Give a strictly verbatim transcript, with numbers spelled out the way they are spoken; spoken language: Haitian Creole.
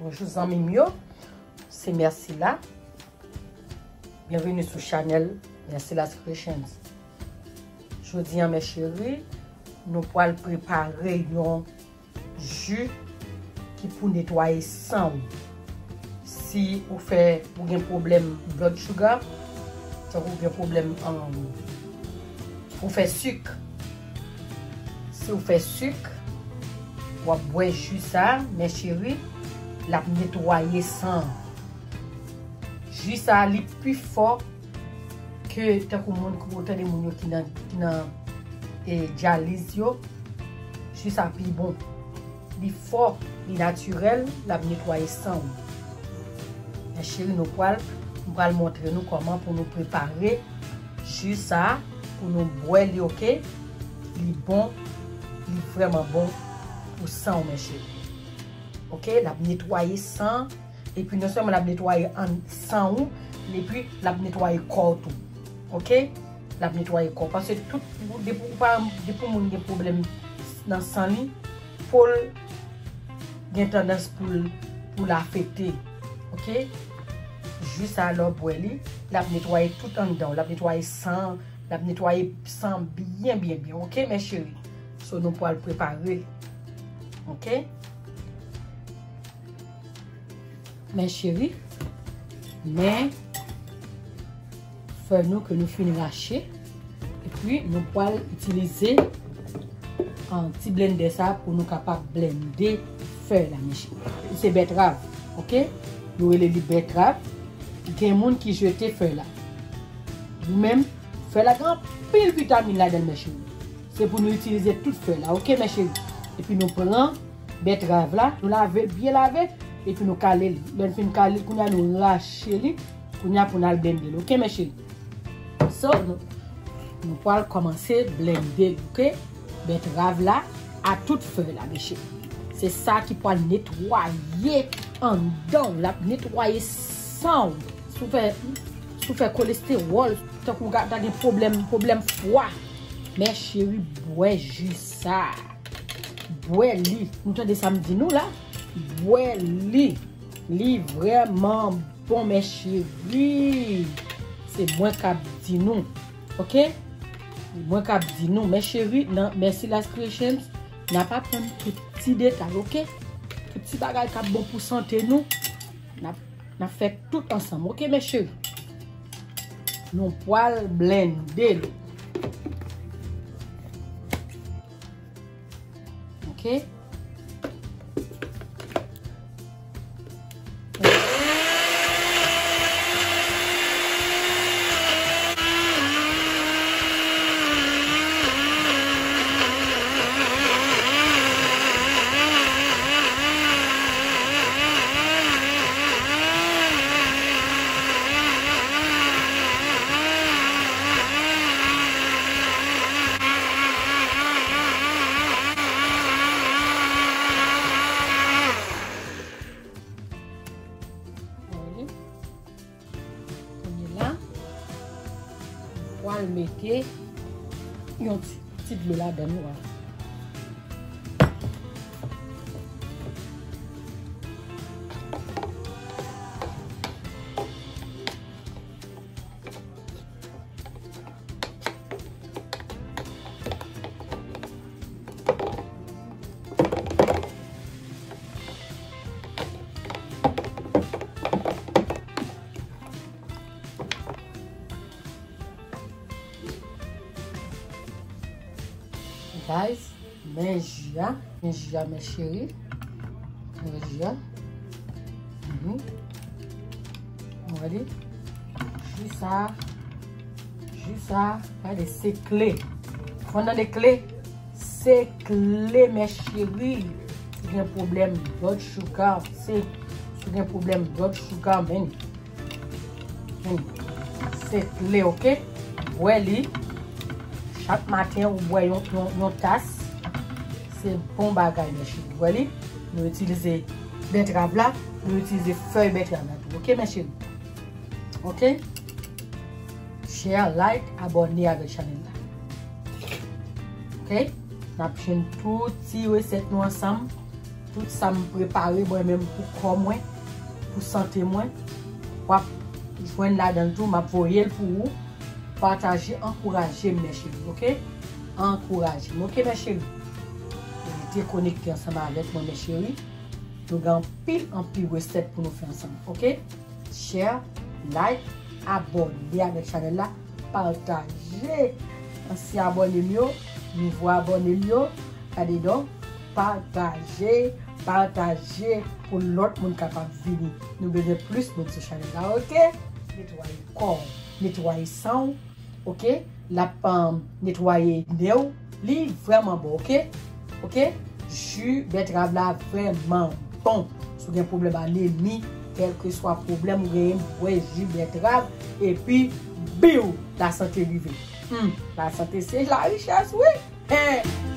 Bonjou zanmi m yo, se Mercila. Byenveni sou chanèl Mercila's Creations. Jodi a, mes chéris, nou pral prepare yon ji ki pou netwaye san w. Si ou fè, ou gen pwoblèm blood sugar, tankou ou gen pwoblèm, um, ou fè sik. Si ou fè sik, w ap bwè ji sa, mes chéris, l ap netwaye san. Ji sa, li pi fò ke tankou moun, kou ou tande moun yo ki nan, ki nan, e, dyaliz yo, ji sa pi bon. Li fò, li natirèl, l ap netwaye san w. Mes chéris, nou pral, m pral montre nou kòman pou nou prepare ji sa pou nou bwè li, oke? Li bon, li vrèman bon pou san w, mes chéris. Oke, l ap netwaye san, epi non sèlman l ap netwaye an san w, epi l ap netwaye kò w tou. Oke? L ap netwaye kò w. Paske tout, depi ou pa, depi yon moun gen pwoblèm nan san li, po l gen tandans pou l, pou l afekte. Oke? Jis alò bwè li, l ap netwaye tout anndan w, l ap netwaye san, l ap netwaye san byen, byen, byen. Oke, mes chéris? So, nou pral prepare l. Oke? Mes chéris, men fè nou ke nou fin rache. Epi nou pral itilize, ah, ti blendè sa pou nou kapab blende fè la, mes chéris. Se bètrav, oke? Yo rele li bètrav. Gen moun ki jete fè la. Nou menm, fè la gen anpil vitamin ladan l, mes chéris. Se pou nou itilize tout fè la, oke, mes chéris? Epi nou pran bètrav la, nou lave l byen lave, epi nou kale li. Lè n fin kale li, kounye a nou rache li, kounye a pou n al blende l, oke, mes chéris? So, nou, nou pral kòmanse blende l, oke? Bètrav la, a tout fè la, mes chéris. Se sa ki pral netwaye anndan w, l ap netwaye san w. Si w fè, si w fè kolestewòl, tankou w ta gen pwoblèm, pwoblèm fwa, mes chéris, bwè ji sa. Bwè li. Nou tande sa m di nou la? Bwè li. Li vrèman bon, mes chéris. Se mwen k ap di nou. Oke? Mwen k ap di nou, mes chéris, nan Mercila's Creations, n ap aprann tout ti detay, oke? Tout ti bagay k ap bon pou sante nou, n ap, n ap fè tout ansanm, oke, mes chéris? Nou pral blende l. Oke? Kounye la, m pral mete yon ti, ti dlo ladan l la. Guys, men ji a, men ji a, mes chéris. Men ji a. Mhm. Gade. Ji sa. Ji sa. Gade, se kle. Fò n tande kle. Se kle, mes chéris. Si w gen pwoblèm blood sugar, se, si w gen pwoblèm blood sugar, men. Hmm. Se kle, oke? Bwè li. Chak maten, ou bwè yon, yon, yon tas. Se bon bagay, mes chéris. Bwè li. Nou itilize bètrav la. Nou itilize fèy bètrav la tou. Oke, mes chéris? Oke? Share, like, abòne avèk chanèl la. Oke? N ap jwenn tout ti resèt nou ansanm. Tout sa m prepare mwen menm pou kò mwen, pou sante mwen, w ap jwenn ladan l tou, m ap voye l pou ou. Pataje, ankouraje m, mes chéris, oke? Ankouraje m, oke, mes chéris? Rete konekte ansanm avèk mwen, mes chéris. Nou gen anpil, anpil resèt pou nou fè ansanm, oke? Share, like, abòne avèk chanèl la, pataje. Ansyen abòne m yo, nouvo abòne m yo, gade donk, pataje, pataje pou lòt moun kapab vini. Nou bezwen plis moun sou chanèl la, oke? Netwaye kò w, netwaye san w, oke? L ap, um, netwaye nen w. Li vrèman bon, oke? Oke? Ji bètrav la vrèman bon. Si w gen pwoblèm anemi, kèlkeswa pwoblèm ou genyen, bwè ji bètrav, epi, biw, lasante rive. Hmm, lasante se larichès, wi. Hen.